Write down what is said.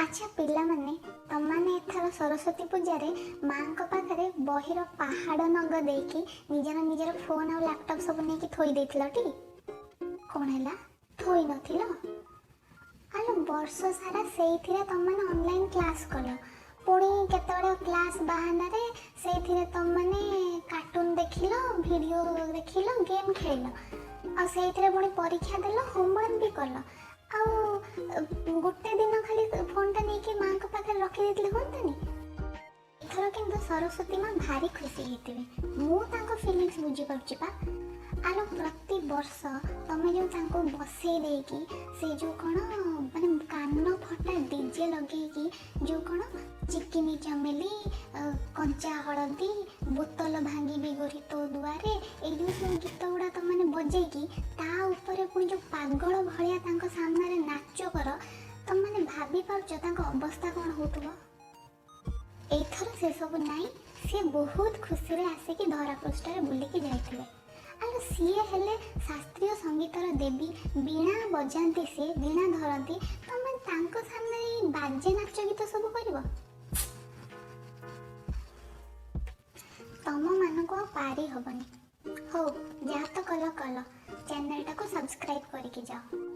ଆଚ୍ଛା ପିଲାମାନେ, ତମମାନେ ଏଥର ସରସ୍ୱତୀ ପୂଜାରେ ମାଆଙ୍କ ପାଖରେ ବହିର ପାହାଡ଼ ନଗ ଦେଇକି ନିଜର ନିଜର ଫୋନ୍ ଆଉ ଲାପଟପ୍ ସବୁ ନେଇକି ଥୋଇ ଦେଇଥିଲ ଟି? କ'ଣ ହେଲା, ଥୋଇ ନଥିଲ? ଆଲୋ, ବର୍ଷ ସାରା ସେଇଥିରେ ତମମାନେ ଅନଲାଇନ୍ କ୍ଲାସ୍ କଲ, ପୁଣି କେତେବେଳେ କ୍ଲାସ୍ ବାହାନାରେ ସେଇଥିରେ ତମମାନେ କାର୍ଟୁନ୍ ଦେଖିଲ, ଭିଡ଼ିଓ ଦେଖିଲ, ଗେମ୍ ଖେଳିଲ, ଆଉ ସେଇଥିରେ ପୁଣି ପରୀକ୍ଷା ଦେଲ, ହୋମୱାର୍କ ବି କଲ। ଆଉ ଗୋଟେ ଦିନ ଖାଲି ଫୋନ୍ଟା ନେଇକି ମାଆଙ୍କ ପାଖରେ ରଖିଦେଇଥିଲେ ହୁଅନ୍ତାନି? ଏଥର କିନ୍ତୁ ସରସ୍ୱତୀ ମା ଭାରି ଖୁସି ହେଇଥିବେ। ମୁଁ ତାଙ୍କ ଫିଲିଙ୍ଗସ୍ ବୁଝିପାରୁଛି ପା। ଆଲୋ, ପ୍ରତିବର୍ଷ ତମେ ଯେଉଁ ତାଙ୍କୁ ବସେଇ ଦେଇକି ସେ ଯେଉଁ କ'ଣ ମାନେ କାନ ଫଟା ଡିଜେ ଲଗେଇକି ଯେଉଁ କ'ଣ ଚିକିନି ଚମେଲି, କଞ୍ଚା ହଳଦୀ, ବୋତଲ ଭାଙ୍ଗିବି ଗୋରି ତୋ ଦୁଆରେ, ଏଇ ଯେଉଁ ସବୁ ଗୀତ ଗୁଡ଼ା ତମମାନେ ବଜେଇକି ତା ଉପରେ ପୁଣି ଯେଉଁ ପାଗଳ ଭଳିଆ ତାଙ୍କ ସାମ୍ନାରେ ନାଚ କର, ତମମାନେ ଭାବି ପାରୁଛ ତାଙ୍କ ଅବସ୍ଥା କ'ଣ ହେଉଥିବ? ଏଇଥର ସେସବୁ ନାହିଁ, ସିଏ ବହୁତ ଖୁସିରେ ଆସିକି ଧରାପୃଷ୍ଠରେ ବୁଲିକି ଯାଇଥିଲେ। ଆଲୋ, ସିଏ ହେଲେ ଶାସ୍ତ୍ରୀୟ ସଙ୍ଗୀତର ଦେବୀ, ବୀଣା ବଜାନ୍ତି, ସିଏ ବୀଣା ଧରନ୍ତି। ତମେ ତାଙ୍କ ସାମ୍ନାରେ ଏଇ ବାଜେ ନାଚ ଗୀତ ସବୁ କରିବ? ତମମାନଙ୍କୁ ଆଉ ପାରି ହବନି। ହଉ, ଯାହା ତ କଲ କଲ, ଚ୍ୟାନେଲଟାକୁ ସବସ୍କ୍ରାଇବ୍ କରିକି ଯାଅ।